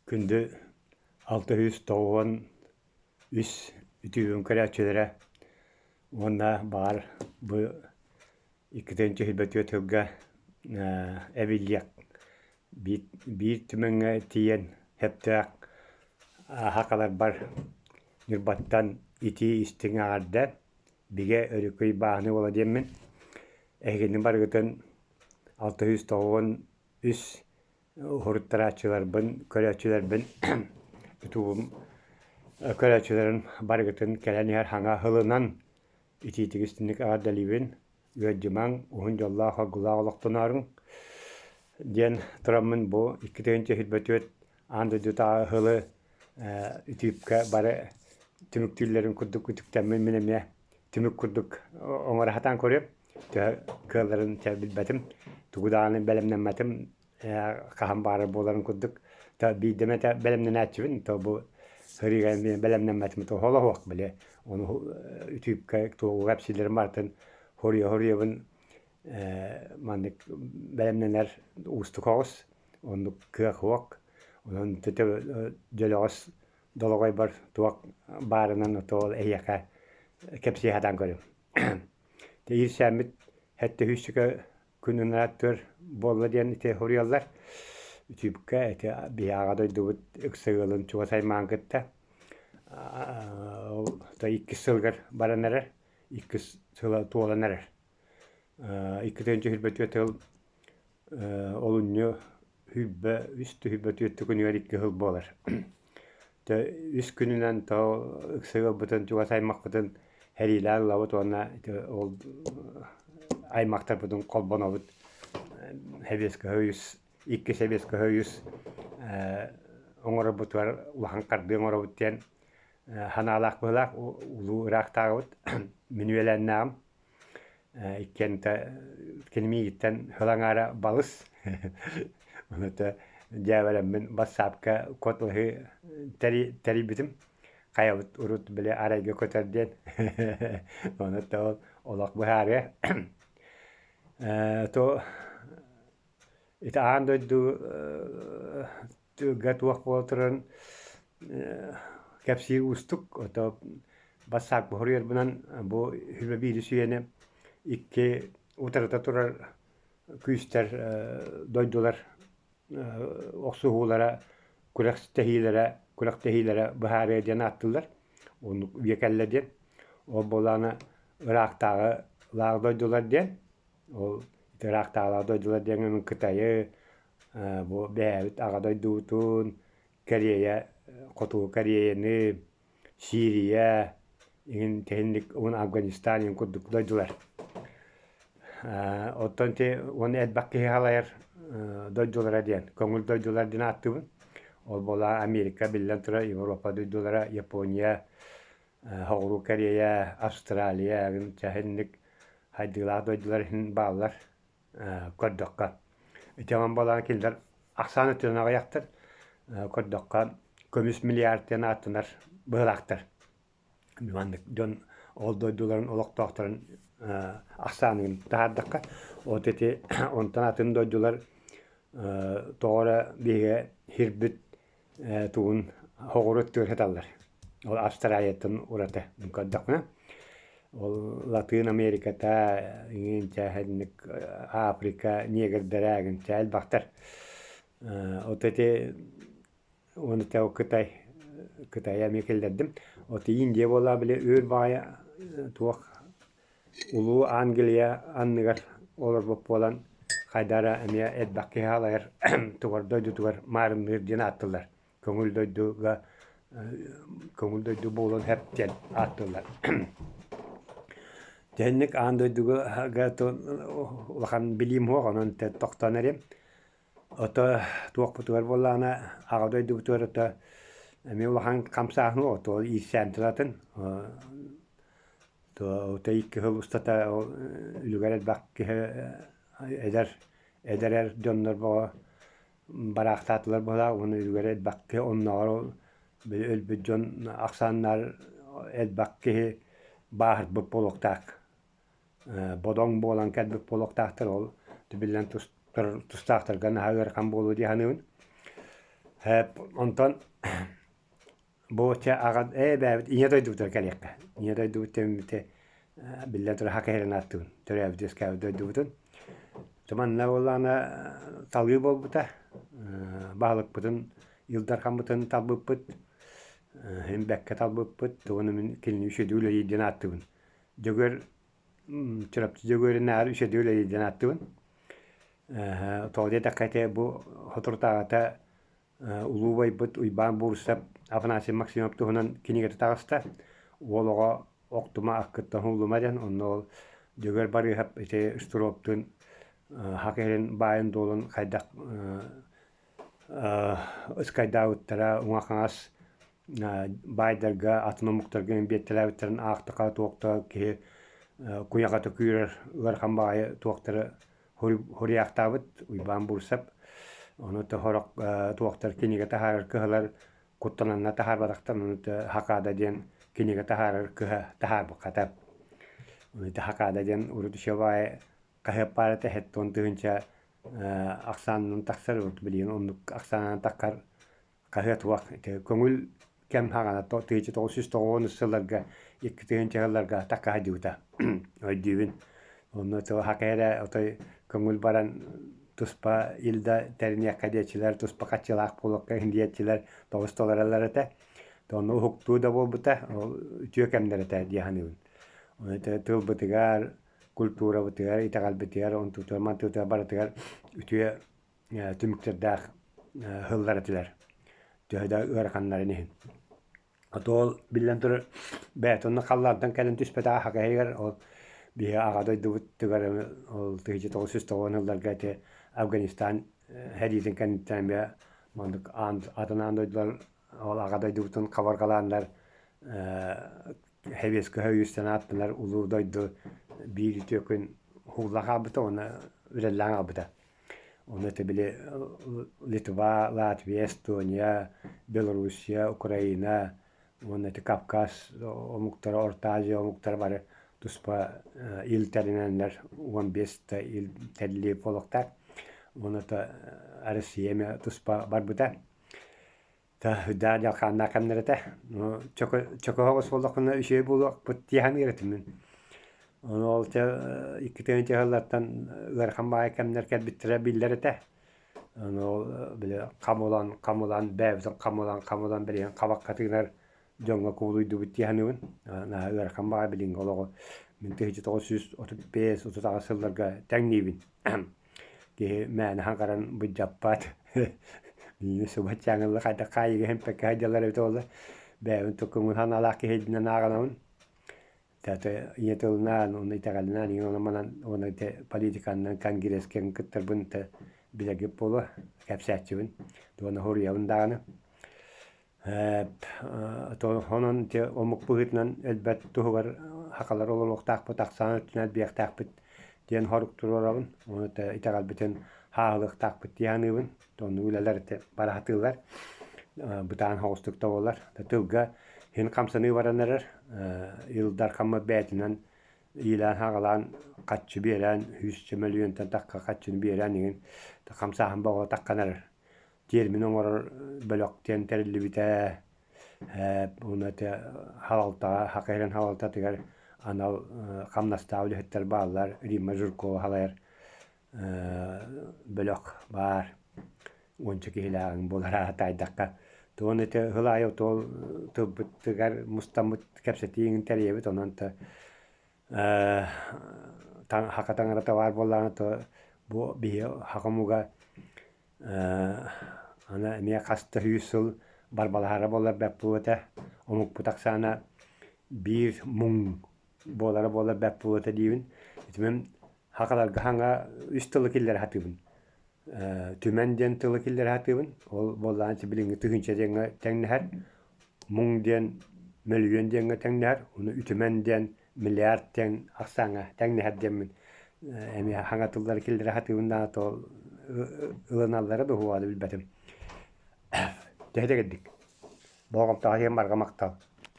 Күндү 693 үтүөбүн көрөөччүлэрэ уонна баҕар бу 224 сылга эбиллиэх биир түмэҥҥэ тиийэн сөптөөх сахаларбар Ньурбаттан итии истиҥ эҕэрдэ, бигэ өрүкүй бааһынай уола диэммин эһигини барыгытын 693 уһуруттарааччыларбын, көрөөччүлэрбин тутуум көрөөччүлэрин барыгытын кэлэн иһэр хаҥа һылынан итиитик истинник эҕэрдэлиибин, ыалдьымаҥ, уһун дьоллоох оргулаах олохтонооруҥ диэн тураммын бу 2024 аан дойдутааҕы һылы үтүүпкэ бары түмүктүүллэрин курдук үтүктэммин мин эмиэ түмүк курдук оҥоро сатаан көрүөм. Төһө кыалларын чэ билбэтим, тугу даҕаны бэлэмнэммэтим, хаһан баҕарар буоларын курдук. То биирдэ эмэтэ бэлэмнэнээччибин, то бу сырыыга эмиэ бэлэмнэммэтим, то холоһуох били. Ону үтүүпкэ туоҕуга эпсиилэрим барытын хоруйа-хоруйабын маннык бэлэмнэнэр уустук оҕус, оннук кыах суох. Онон дьөлөҕөс долоҕойбор туох баарынан то эһиэхэ кэпсии сатаан көрүм. Иирсээммит сэттэ сүүсчэкэ күн ырааттыыр буолла диэн ити суруйаллар. Үтүүпкэ ити биһи аҕа дойдубут ыкса ыалын чугас аймаҕын кытта ол иккис сылыгар баран эрэр, иккис сыла туолан эрэр. 224 сыл олунньу 23 24 күнүгэр икки сыл буолар. Дьэ үс күнүнэн то ыкса ыалбытын, чугас аймахпытын сэриилээн ылабыт уонна ити ол аймахтарбытын холбонобут. Сэбиэскэй Союз, икки Сэбиэскэй Союз оҥорорбутугар улахан хардыы оҥоробут диэн санаалаах быһыылаах улуу ыраахтааҕыбыт мин үөлээннээҕим Иккиэн кини миигиттэн сыл аҥаара балыс. Ону дьээбэлэммин бассаапка куоталаһыы тэрийбитим. Хайабыт урут били арайга көтөр диэн. Ону ол олох быһаарыа. То ити аан дойду тыга туох буола турарын кэпсиир уустук. Ото бассаап хоруйарбынан бу сүбэ биирис үйэни икки утарыта турар күүстэр дойдулар охсуһуулара, күрэхтэһиилэрэ, күрэхтэһиилэрэ быһаарыа диэн ааттыыллар. Оннук үйэ кэллэ диэн. Ол буоллаҕына ыраахтааҕы лаах дойдулар диэн Ол ыраахтааҕылаах дойдулар диэҥҥэ Кытайы, бу бэйэбит аҕа дойдубутун, Кэриэйэ, Хотугу Кэриэйэни, Сирия, иҥин тэһинник уонна Афганистан иҥин курдук дойдулар. Оттон ити уонна элбэх киһи халайар дойдулара диэн, көҥүл дойдулар диэн ааттыыбын. Ол буола Америка, биллэн турар, Европа дойдулара, Япония, Соҕуруу Корея, Австралия чэһинник хайдыылаах дойдулар иһин бааллар көрдөххө. Ити онон буолан кинилэр ахсаан өттүнэн аҕыйахтар. Көрдөххө көмүс миллиард диэн ааттанар быһыылаахтар. Маннык дьон ол дойдуларын олохтоохторун ахсаанын таһаардахха, вот ити онтон атын дойдулар тоҕо эрэ биһиги сирбит тугун хоҕуру өттүгэр сыталлар. Ол Австралияттан ураты көрдөхпүнэ. Ол Латыын Америката, иҥин Африка негрдэрэ эҥин элбэхтэр. Вот эти уонна Кытай Кытайы эмиэ киллэрдим. Вот Индия буолла били өөр баҕайы туох Улуу Англия анныгар олорбут буолан, хайда эрэ эмиэ элбэх киһи халайар тугар дойдутугар маарынныыр диэн ааттыыллар. Көҥүл дойдуга көҥүл дойду буолуон сөп диэн ааттыыллар. Дьэнник аан дойдуга улахан билиим суох, онон тохтоон эриэм. Ото туохпутугар буоллаҕына, аҕа дойдубутугар ото эмиэ улахан хамсааһын ото иирсээн тылатын Икки сыл устата үлүгэр элбэх киһи эдэр эдэр эр дьоннор бөҕө бараахтаатылар быһыылаах уонна үлүгэр элбэх киһи оннооҕор били өлбүт дьон ахсааннар элбэх киһи бааһырбыт буолуохтаах бодоҥ буолан кэлбит буолуохтаахтар ол биллэн тустаахтарга наһаа ыарахан буолуо дии саныыбын. Онтон бу чэ аҕа ээ бээбит ийэ дойдубутугар кэлиэххэ. Ийэ дойдубут тэммитэ биллэн турар Хака иһэрин ааттыыбын. Төрөөбүт үөскээбит дойдубутун. Манна буоллаҕына талыы буолбута. Баһылыкпытын Ил Дархаммытын талбыппыт. Иһин бэккэ талбыппыт. Уонна мин кинини үчүгэйдик үлэлиир диэн ааттыыбын. Дьөгүөр Чурапчы Дьөгүөрүнээҕэр үчүгэйдик үлэлиир диэн ааттыыбын. Тоҕо диэтэххэ ити бу соторутааҕыта улуу убайбыт Уйбаан Буурсап Афанасий Максимов туһунан кинигэтэ таҕыста. Уол оҕо охтума аккыттан уһуллума диэн. Онно ол Дьөгүөр Барыыһап ити Штыровтыын Саха сирин баайын-дуолун хайдах ыскайдаабыттара уҥа-хаҥас баайдарга, атын омуктарга биэртэлээбиттэрин аахтаха туох да киһи куйаҕата күүрэр ыарахан баҕайы туохтары хоруйаахтаабыт Уйбаан Буурсап. Ону сорох туохтар кинигэ таһаарар кыһалар куттананна таһаарбатахтар, ону Хакаада диэн кинигэ таһаарар кыһа таһаарбакката. Ону Хакаада диэн урут үчүгэй хаһыат баар этэ 70 тыһыынча ахсаанынан тахсар, билигин оннук ахсаанынан таххар хаһыат уох көҥүл кэм хаҕана 1990 сылларга 2000 сылларга таккаһадьыбыта өйдүүбүн. Онно хака эрэ отой көҥүл баран туспа ил да тэриниэххэ диэччилэр, туспа хаччылаах буолуохха иһин диэччилэр тоҕус толороллор этэ. Онно уһуктуу да буолбута, ол үтүө кэмнэр этэ дии саныыбын. Ону тылбытыгар, культурабытыгар, итэҕэлбитигэр, онтутугар, мантытыгар барытыгар үтүө түмүктэрдээх ыһыллар этилэр, төһө да ыараханнарын иһин. Ото ол биллэн турар бэйэтэ онно халлаантан кэлэн түспэтэҕэ Саха иһигэр ол биһиги аҕа дойдубутугар ол 1990 сылларга ити Афганистан сэриитин кэнниттэн эмиэ маннык аан атын аан дойдулар ол аҕа дойдубутун хабарҕалааннар Сэбиэскэй Сойуустан ааттанар улуу дойду биир үтүө күн уһулла хаалбыта уонна үлэлээн хаалбыта. Ону это били Литва, Латвия, Эстония, Белоруссия, Украина уонна ити Кавказ омуктара, Орто Азия омуктара бары туспа ил тэринэннэр 15 да ил тэриллии буолуохтаах. Уонна Россия эмиэ туспа барбыта. Да дьалхааннаах кэмнэр этэ. Чөкө буоллахпына үчүгэй буолуохпут дии саныыр этим мин. Ону ол чэ икки тыһыынча сыллартан ыарахан баҕайы кэмнэр кэлбиттэрэ биллэр этэ. Ону ол били хам ылан, хам ылан, бэйэбитин хам ылан, хам ылан билигин хабахха тыынар дьоҥҥо кубулуйдубут дии саныыбын. Наһаа ыарахан баҕайы билиҥҥи олоҕу мин 1935, 38 сылларга тэҥниибин. Киһи мээнэ хаҥкаран былдьаппат. Миигин субаччааҥылла хайдах хаайыыга иһимпэккэ сылдьаллар эбитэ буолла. Бэйэбин туккуҥҥун санаалаах киһи ааҕынабын. Тата ийэ тылынан, уонна итэҕэлинэн иҥин онон-манан уонна ити политиканнан конгресскэ кыттарбын билэргит буолуо, кэпсээччибин уонна суруйабын даҕаны. Онон ити омук быһыытынан өлбөт туһугар сахалар олоруохтаахпыт, ахсаан өттүнэн элбиэхтээхпит диэн сорук туруорабын. Ону итэҕэлбитин хааһылыахтаахпыт дии саныыбын. Оннук үлэлэр ити бара сатыыллар, бытаан соҕустук да буоллар. Тылга иһин хамсаныы баран эрэр. Ил Дархаммыт бэйэтинэн иилээн-саҕалаан хаччы биэрэн, 100 мөлүйүөнтэн тахха хаччыны биэрэн иҥин хамсааһын бөҕө таххан эрэр. Тиэрмин оҥорор бөлөх диэн тэриллибитэ. Уонна ити салалтаҕа, Саха сирин салалтатыгар анал хамнастаах үлэһиттэр бааллар. Римма Жиркова салайар бөлөх баар. Уонча киһилээҕиҥ буолар аата таайдахха. Туон ити сыл аайы отуол тылбытыгар мустаммыт кэпсэтииҥин тэрийэбит. Онон Саха таҥарата баар буоллаҕына то бу биһи саха омуга аны эмиэ хас да сүүс сыл барбалаһара буоллар бэрт буолуо этэ. Омукпут ахсаана биир муҥ буолара буоллар бэрт буолуо этэ диибин. Итимэн сахаларга саҥа үс тылы киллэрэ сатыыбын. Түмэн диэн тылы киллэрэ сатыыбын. Ол буоллаҕына билиҥҥи тыһыынча диэҥҥэ тэҥнэһэр. Муҥ диэн мөлүйүөн диэҥҥэ тэҥнэһэр. Ону үтүмэн диэн миллиард диэн ахсааҥҥа тэҥнэһэр диэммин эмиэ саҥа тыллары киллэрэ сатыыбын даҕаны то ылыналлара да уһуоҕа да билбэтим. Төһө да кэлдик. Болҕомтоҕо иһин барҕа махтал.